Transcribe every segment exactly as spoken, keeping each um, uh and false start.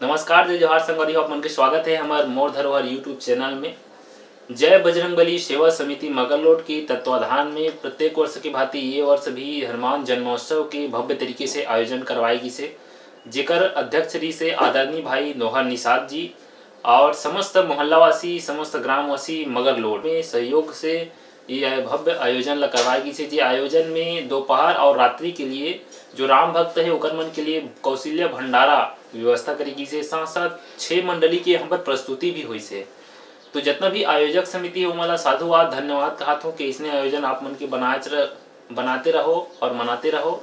नमस्कार, जय जोहार संगवारी हो, आप मन के स्वागत है हमार मोर धरोहर YouTube चैनल में। जय बजरंगबली सेवा समिति मगरलोड के तत्वाधान में प्रत्येक वर्ष की भांति ये वर्ष भी हनुमान जन्मोत्सव के भव्य तरीके से आयोजन करवाए गिस हे, जेकर अध्यक्ष रहिस हे आदरणीय भाई नोहर निषाद जी और समस्त मोहल्लावासी, समस्त ग्रामवासी मगरलोड में सहयोग से ये भव्य आयोजन ला करवाए गिस हे। जे आयोजन में दोपहर और रात्रि के लिए जो राम भक्त है ओकर मन के लिए कौशल्या भंडारा व्यवस्था करे गिस हे। साथ साथ छह मंडली के यहाँ पर प्रस्तुति भी होइस हे। तो जितना भी आयोजक समिति है ओमन ला साधुवाद, धन्यवाद कहत हूँ कि इसने आयोजन आप मन के बनाच र-, बनाते रहो और मनाते रहो।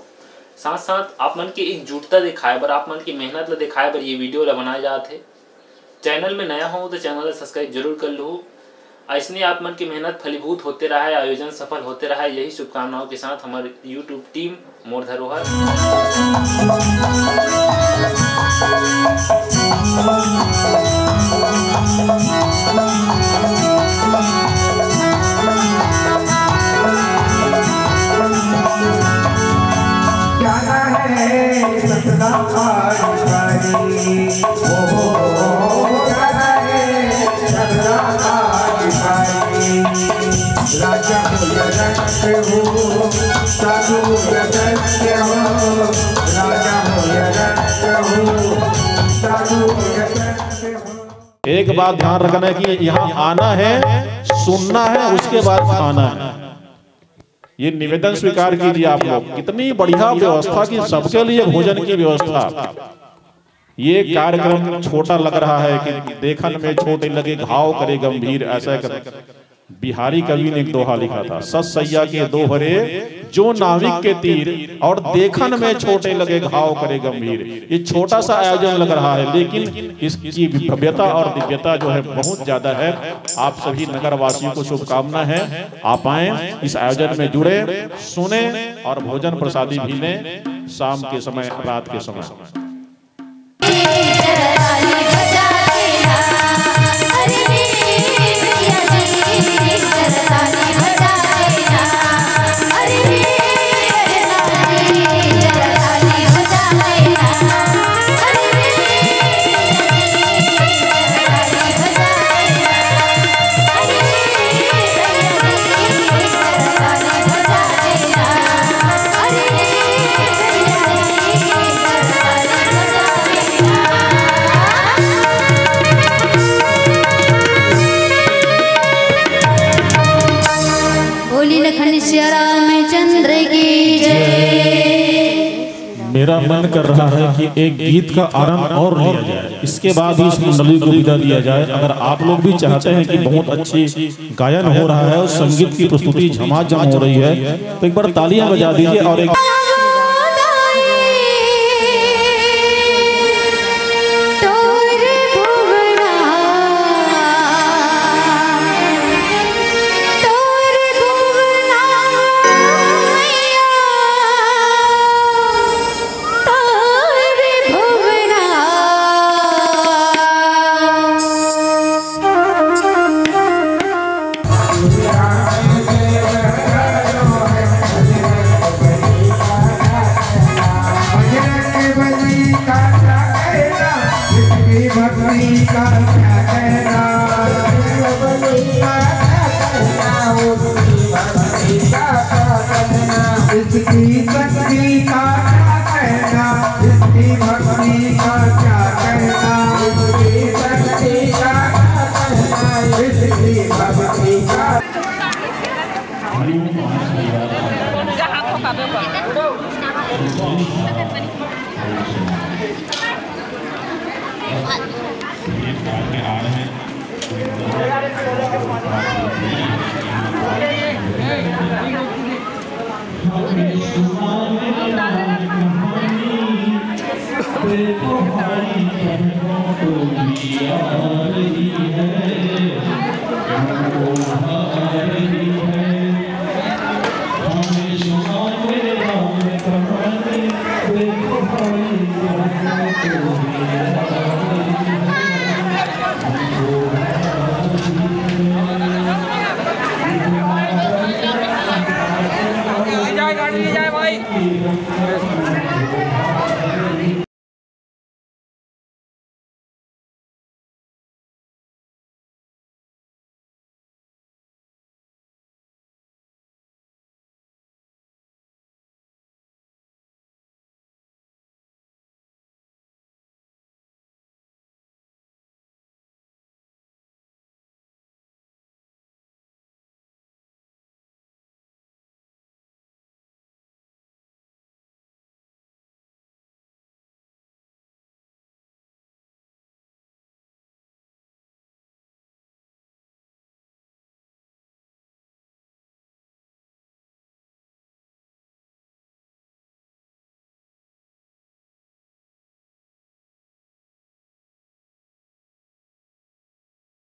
साथ साथ आप मन के एकजुटता दिखाए बर, आप मन के मेहनत ला दिखाए बर ये वीडियो ला बनाए जात हे। चैनल में नया हो तो चैनल ला सब्सक्राइब जरूर कर लो। ऐसने आप मन के मेहनत फलीभूत होते रहे, आयोजन सफल होते रहे, यही शुभकामनाओं के साथ हमारे YouTube टीम मोर धरोहर। एक बात ध्यान रखना है कि यहाँ आना है, सुनना है, उसके बाद खाना है। ये निवेदन स्वीकार कीजिए आप लोग। कितनी बढ़िया व्यवस्था की, सबके लिए भोजन की व्यवस्था। ये कार्यक्रम छोटा लग रहा है कि देखन में छोटे लगे घाव करे गंभीर, ऐसा कर बिहारी कवि ने एक दोहा लिखा था, "सत सैया के दो हरे जो नाविक के तीर, और देखन में छोटे लगे घाव करे गंभीर।" ये छोटा सा आयोजन लग रहा है, लेकिन इसकी भव्यता और दिव्यता जो है बहुत ज्यादा है। आप सभी नगरवासियों को शुभकामना है, आप आए, इस आयोजन में जुड़े, सुने और भोजन प्रसादी भी लें शाम के समय, रात के समय। बोली लखन सिया रामचंद्र की जय। मेरा मन कर रहा है कि एक गीत का आनंद और लिया जाए, इसके बाद ही इस मंडली को विदा दिया जाए। अगर आप लोग भी चाहते हैं कि बहुत अच्छी गायन हो रहा है और संगीत की प्रस्तुति झमाझम हो रही है, तो एक बार तालियां बजा दीजिए और एक इसकी शक्ति का क्या कहना, इसकी भक्ति का क्या कहना, इसकी शक्ति का क्या कहना, इसकी भक्ति का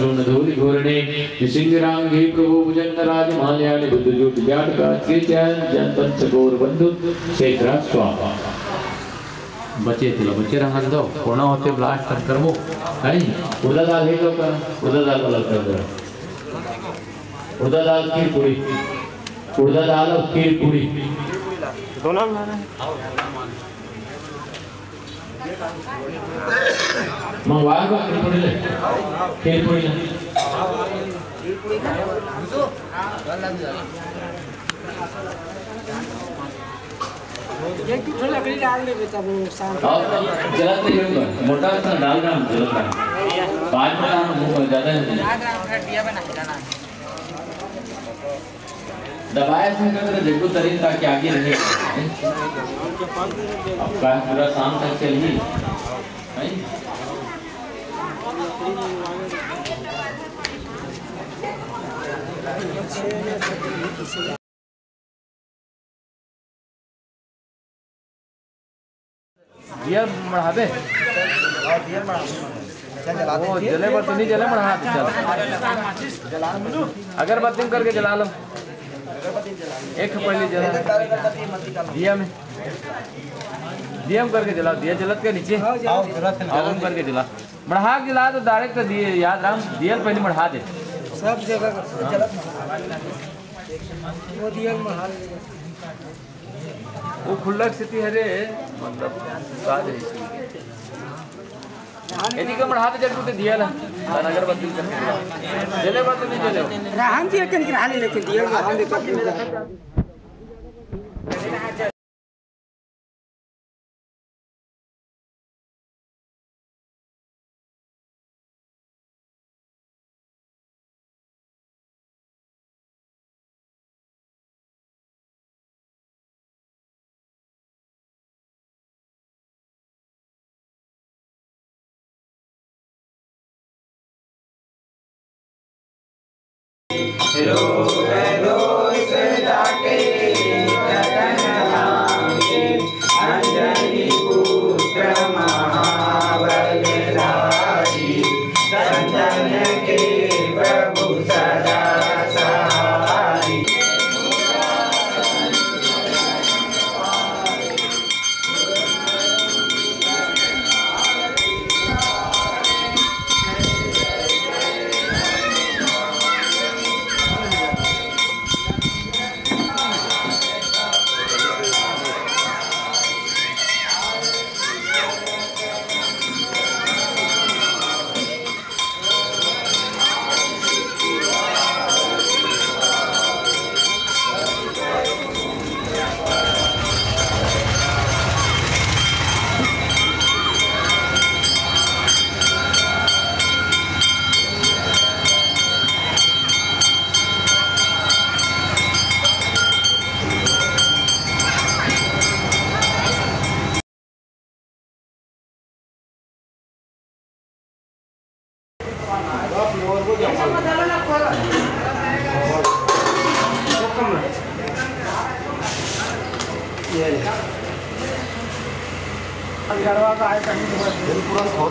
चूर्ण धूलि घूरणे निशिंगरांगे प्रभो भुजंगराज माल्यानि बुद्ध ज्योति जाट काज के चैन जन पंच गौर बंधु क्षेत्र स्वाहा। बचे तेला बचे रहन दो, कोना होते ब्लास्ट कर करबो। है, उड़दा दाल है तो का, उड़दा दाल वाला कर दो। उड़दा दाल खीर पूरी, उड़दा दाल और खीर पूरी। दोनों में है। मंगवा लो, खीर पूड़ी ले। खीर पूड़ी ले। एक ठो लकड़ी डाल दे बेटा, वो शांत। और जलत नहीं होगा, मोटा सा डाल रहा हूँ, जलत रहा। बाद में काम मुंह में ज्यादा है। दबाए से कर दे, देखो तरीका क्या आगे रहे। आपका पूरा शाम तक चलिए। दिया मढ़ाबे। हाँ, दिया मढ़ाबे। चल, जला दे। वो जले बर तो नहीं जले, मढ़ा दे, चल। अगरबत्ती में करके जला लो। एक पहले जला। दिया में। दिया में करके जला, दिया जलत के नीचे। हाँ, जला। हाँ, ओम करके जला। मढ़ा के जला तो direct दिए, याद राम, दिया पहले मढ़ा दे। सब जगह कर। हाँ। वो दिया मढ़ा ले। वो खुल्ला स्थिति हरे, मतलब, साथ है इसकी। यदि कम हाथ जट उठे दिया ला, तन अगरबत्ती करके दिया। जले बात नहीं जले। रहन दिया कन के रहन लेके दिया, रहन दे तो।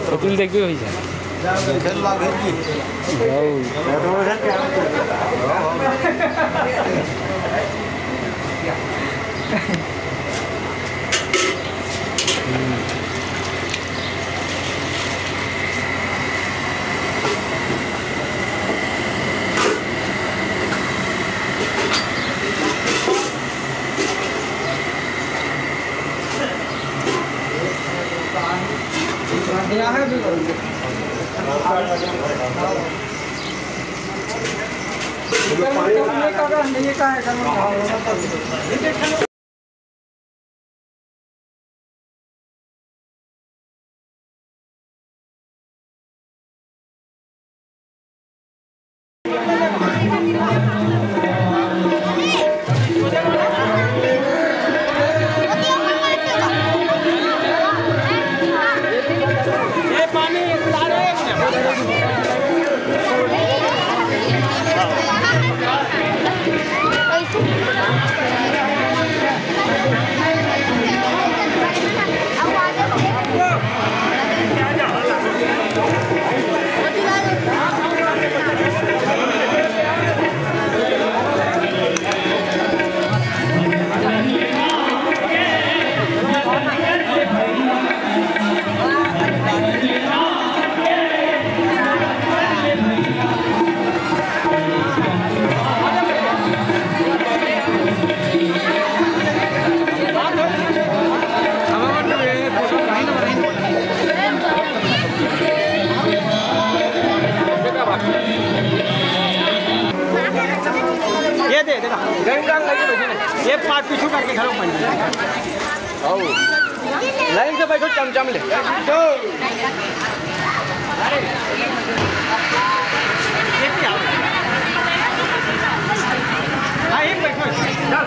कपिल देख भी होई जाए। एक पास पीछू करके घरों बन जाए। लाइन से बैठो, चमचम ले। हाँ, यहीं बैठो। चल।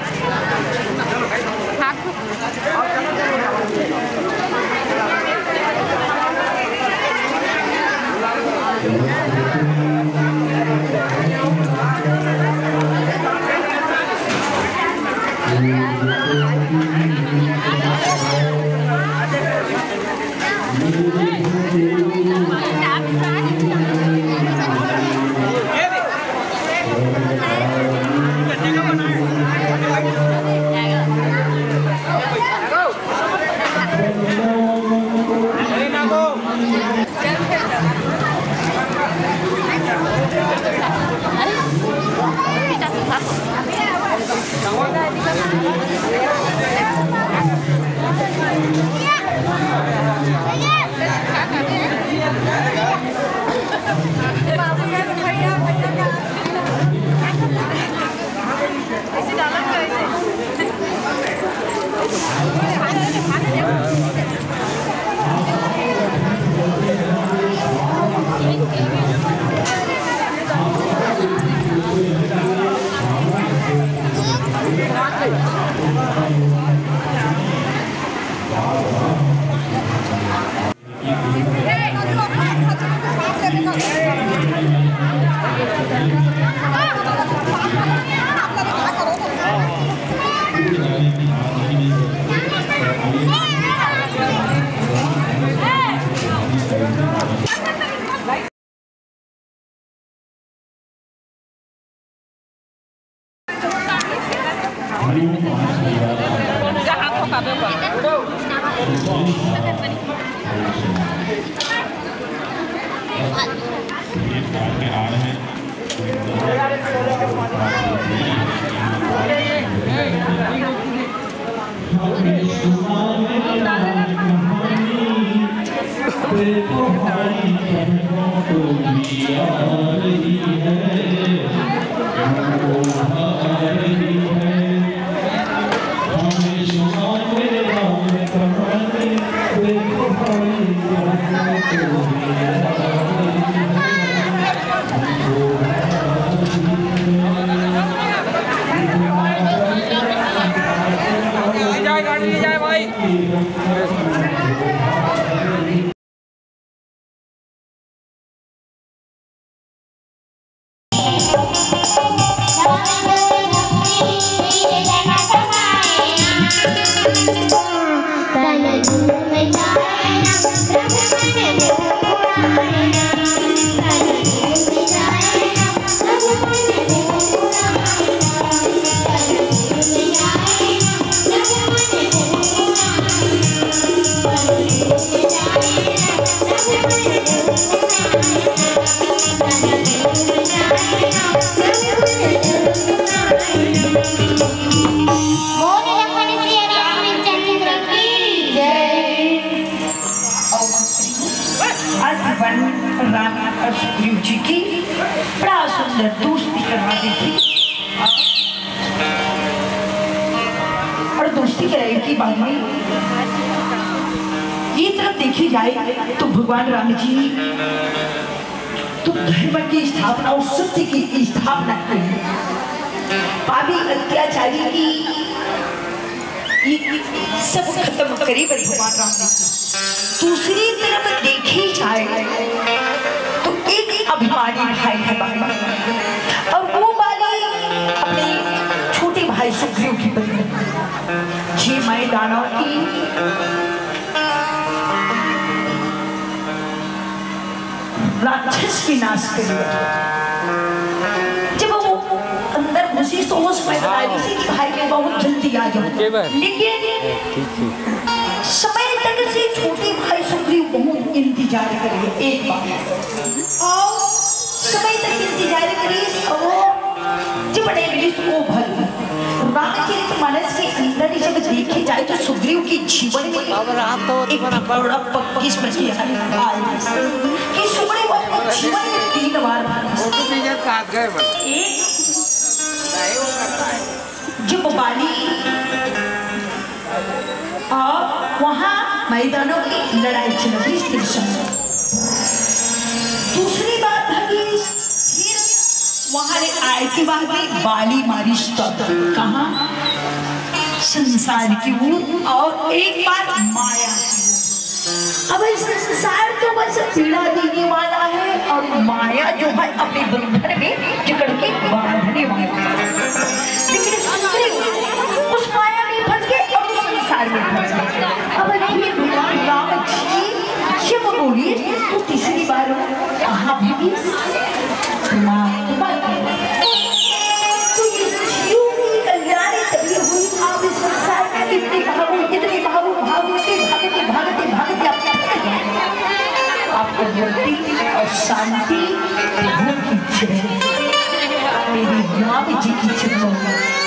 आज भगवान राम और सुग्रीव जी की बड़ा सुंदर दोस्ती करवा दी थी। और दोस्ती कराई के बाद में ये तरफ देखी जाए तो भगवान राम जी तो धर्म की स्थापना और सत्य की स्थापना करी। पापी अत्याचारी की ये सब खत्म करे बर भगवान राम ने। दूसरी तरफ देखी जाए तो एक अभिमानी भाई है बाबा, और वो वाली अपने छोटे भाई सुग्रीव की पत्नी, जी मैं दानव की राक्षस के नाश करिए। जब वो अंदर घुसी तो वो समय बता रही थी कि भाई मैं बहुत जल्दी आ जाऊँ, लेकिन समय तक से छोटे भाई सुग्रीव बहुत इंतजार करिए एक बार, और समय तक इंतजार करिए और जब बड़े इंग्लिश को भर रामचरित मानस के अंदर ही जब देखे जाए तो सुग्रीव के जीवन में अब राम तो एक बड़ा पक्की स्मृति है कि सुग्रीव अपने जीवन में तीन बार वो तो तीन साथ गए बस। एक नहीं, वो करता है। जब बाली और वहां मैदानों की लड़ाई चल रही थी। दूसरी बात है कि फिर वहां ले आए के बाद भी बाली मारिस तब कहा संसार की ओर और एक बार माया की ओर। अब इस संसार तो बस पीड़ा देने वाला है और माया जो है अपने बंधन में जकड़ के बांधने वाला है। लेकिन सुग्रीव उस माया में फंस गए और उस संसार में फंस गए। अब ये भगवान राम जी जब बोली तो तीसरी बार वो कहाँ भी माँ तो ये जीव की कल्याणी तभी हुई। आप इस संसार में इतने भागो, इतने भागो, भागते, भागते, भागते, भागते आप थक जाओ। आपको मुक्ति और शांति प्रभु की चरण, मेरे राम जी की चरण,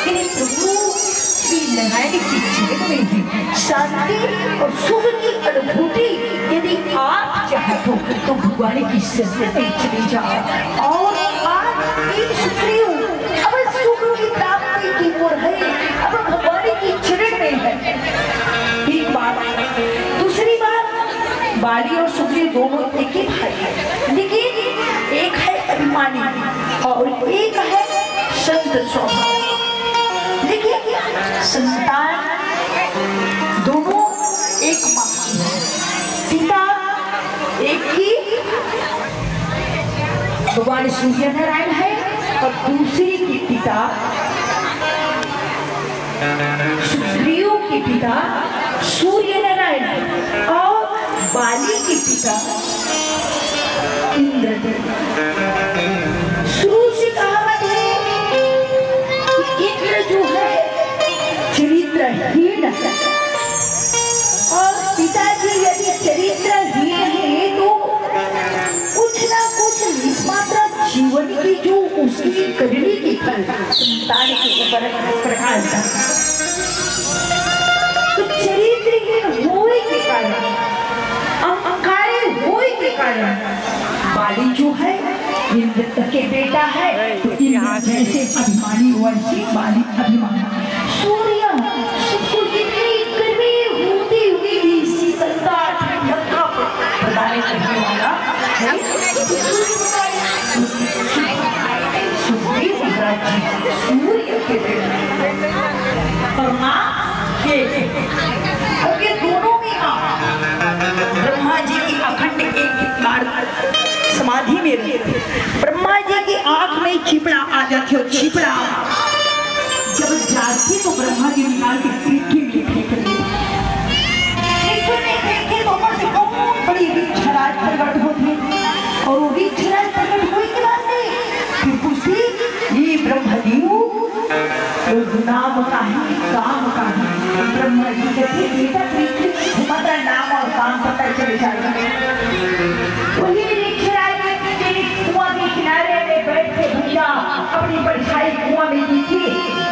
मेरे प्रभु श्री नारायण की चरण में ही शांति और सुख की अनुभूति यदि आप चाहते हो तो भगवान की शरण में चले जाओ। और आप एक सुग्रीव अब सुख की प्राप्ति की ओर है, अब भगवान की चरण में है। एक बात, दूसरी बात, बाली और सुग्रीव दोनों एक ही भाई है, लेकिन एक है अभिमानी और एक है शांत स्वभाव। लेकिन संतान दोनों एक माँ की है, पिता एक ही भगवान सूर्य नारायण है और दूसरी की पिता सुग्रीव के पिता सूर्य नारायण और बाली के पिता इंद्रदेव। शुरू से कहावत है कि इंद्र जो है चरित्रहीन है और पिताजी यदि चरित्रहीन है तो कुछ ना कुछ निष्मात्र जीवन की जो उसकी करनी की फल संतान के ऊपर प्रकाश डालता। तो चरित्रहीन होए के कारण, अहंकारी होए के कारण बाली जो है इंद्र के बेटा है, तो इंद्र जैसे अभिमानी वैसे बाली अभिमानी। सूर्य सबको इतनी गर्मी होती हुई भी शीतलता ठंडक का प्रदान करने वाला है। सुग्रीव महाराज जी सूर्य के बेटे। और माँ के, और ये दोनों भी माँ, ब्रह्मा जी की अखंड एक बार समाधि में रहते। ब्रह्मा जी की आंख में चिपड़ा आ जाती हो, चिपड़ा जब जाती तो ब्रह्मा जी निकाल के पृथ्वी में फेंक देते। पृथ्वी में फेंके तो ऊपर से बहुत बड़ी वृक्षराज प्रकट होती है। और वो वृक्षराज प्रकट हुई के बाद में फिर पूछती, ये ब्रह्मदेव, वो नाम का है, काम का है। ब्रह्मा जी कहते, बेटा पृथ्वी में घूमत रहा, नाम और काम पता चल जाएगा। वही वृक्षराज ने तेरे कुआं के किनारे में बैठ के भैया अपनी परछाई कुआं में दी थी।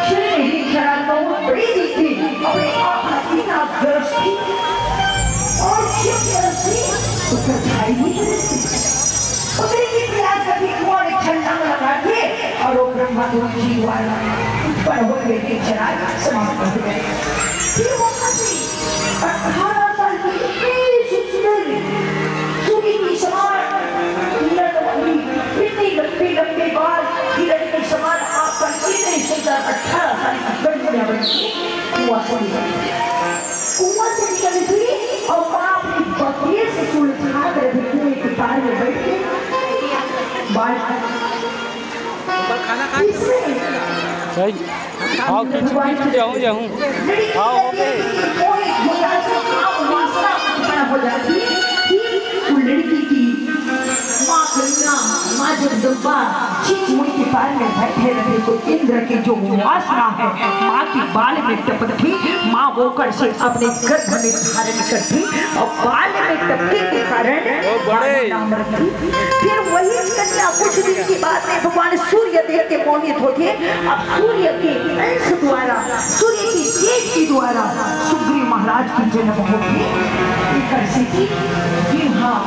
फिर वृक्षराज बहुत बड़ी दी थी, अपने आप में इतना गर्व थी और जब गर्व थी तो परछाई भी गर्व थी। उतनी की प्यास लगी, कुआं में छलांग लगा के और वो ब्रह्मा जी द्वारा उत्पन्न हुए वृक्षराज समाप्त हो गए। फिर वहां से अठारह साल की इतनी सुंदर सूर्य की समान किरण वाली, इतनी लंबी लंबी बाल किरण के समान आपका इतनी सुंदर अठारह साल की कन्या बन के कुआं से निकली। कुआं से निकली थी और माँ अपनी बकरियों से सुलझा कर भी कुएं के पार में बैठ के बाल खाना खा। इससे भाई, आओ, पीछे, पीछे जाऊं, जाऊं। आओ, आओ बे। वो लड़की की माँ करुणा, माँ जगदम्बा, ठीक वहीं के पार में बैठे रहे तो इंद्र की जो वासना है, माँ की बाल में टपक थी, माँ वो कर से अपने गर्भ में धारण कर थी और बाल में टपके के कारण वो बड़े नाम रखी। फिर वही कन्या कुछ दिन के बाद में भगवान सूर्य देव के मोहित होके अब सूर्य के अंश द्वारा, सूर्य के तेज के द्वारा सुग्रीव महाराज की जन्म होती। एक ऐसी थी कि हाँ,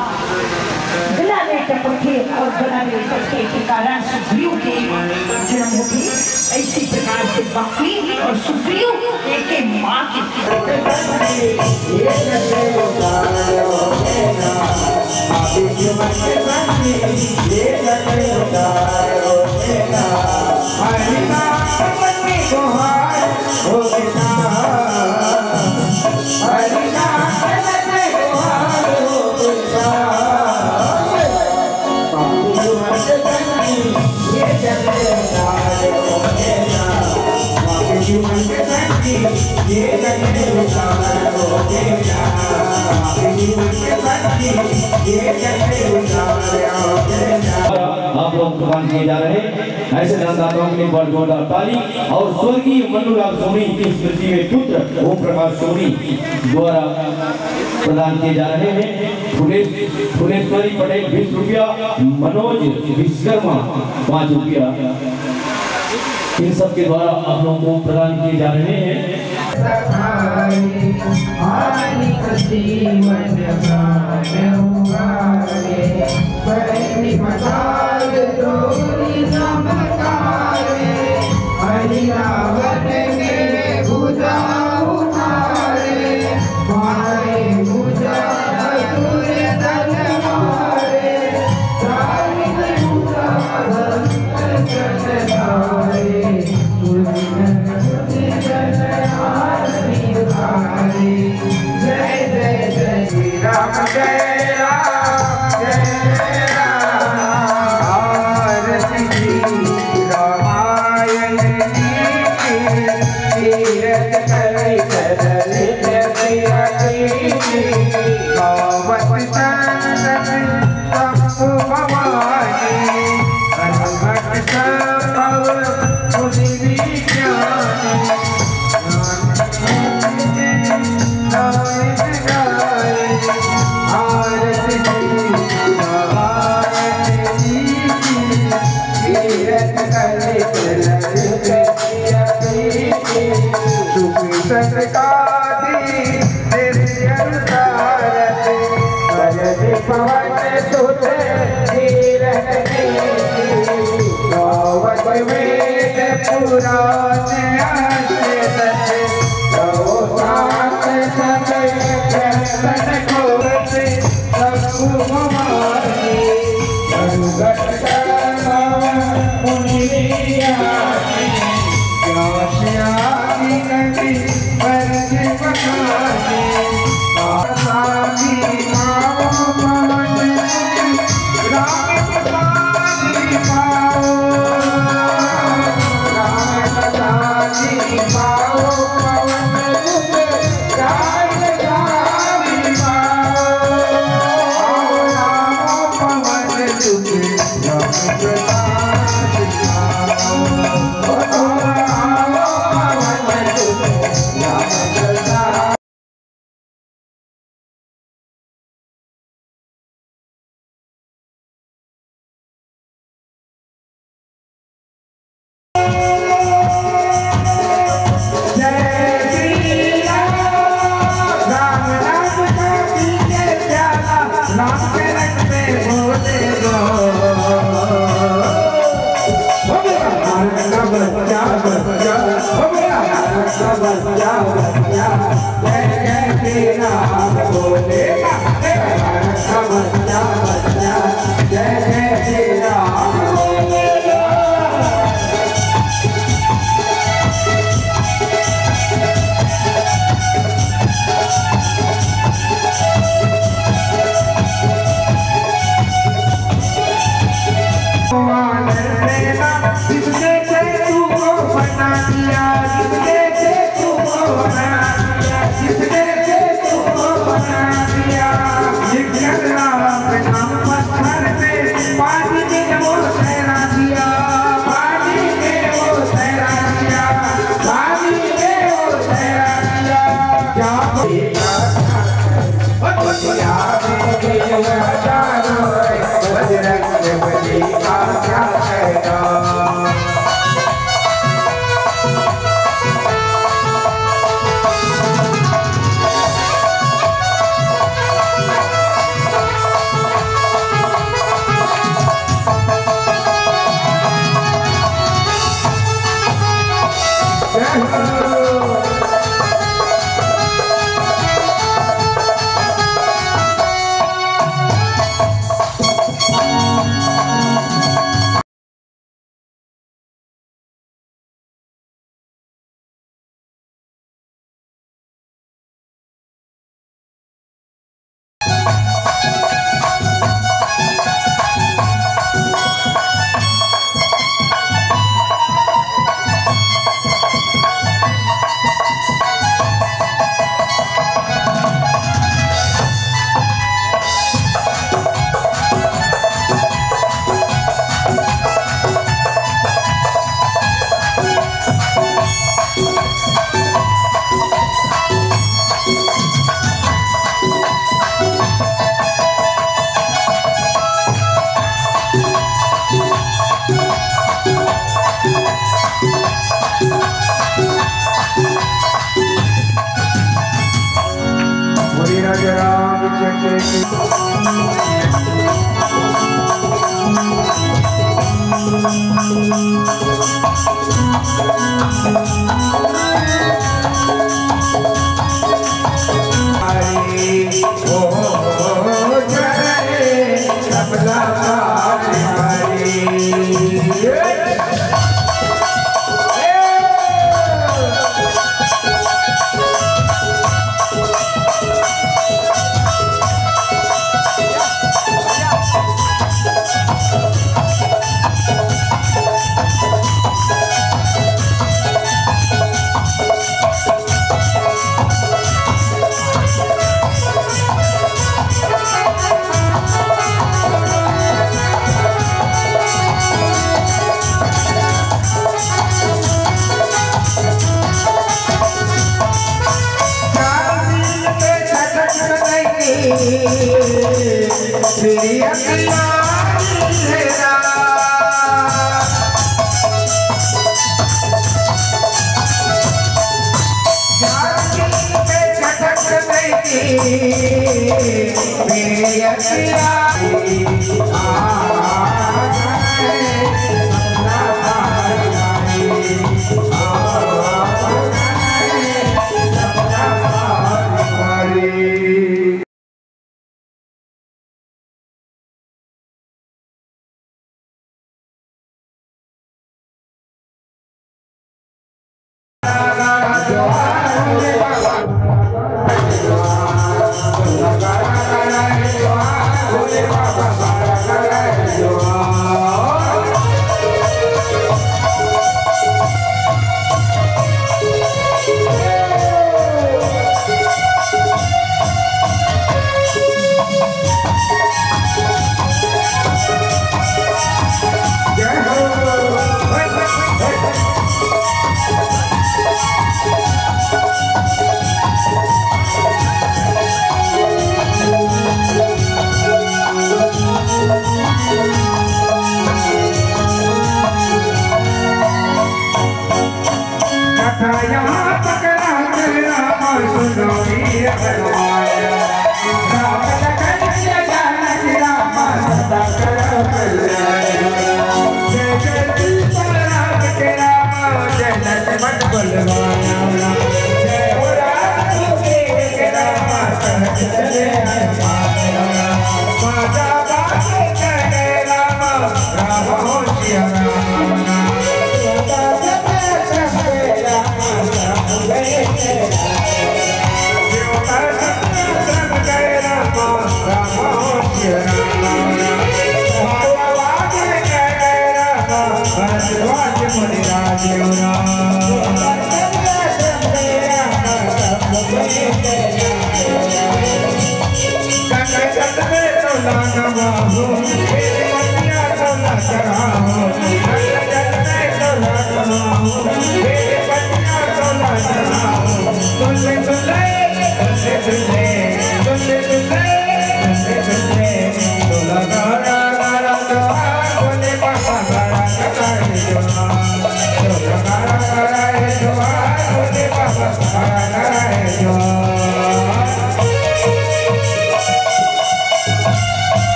गला में टपके और गला में टपके के कारण सुग्रीव की जन्म होती। इसी प्रकार से बकरी और सुग्रीव एक ही माँ के आप लोग प्रदान किए जा रहे हैं। ऐसे दानदाताओं के लिए बड़ जोरदार ताली। और स्वर्गीय मन्नूलाल सोनी की स्मृति में पुत्र ओम प्रकाश सोनी द्वारा प्रदान किए जा रहे हैं। फुलेश फुलेश्वरी पटेल बीस रुपया, मनोज विश्वकर्मा पाँच रुपया। इन सब के द्वारा आप लोगों को प्रदान किए जा रहे हैं।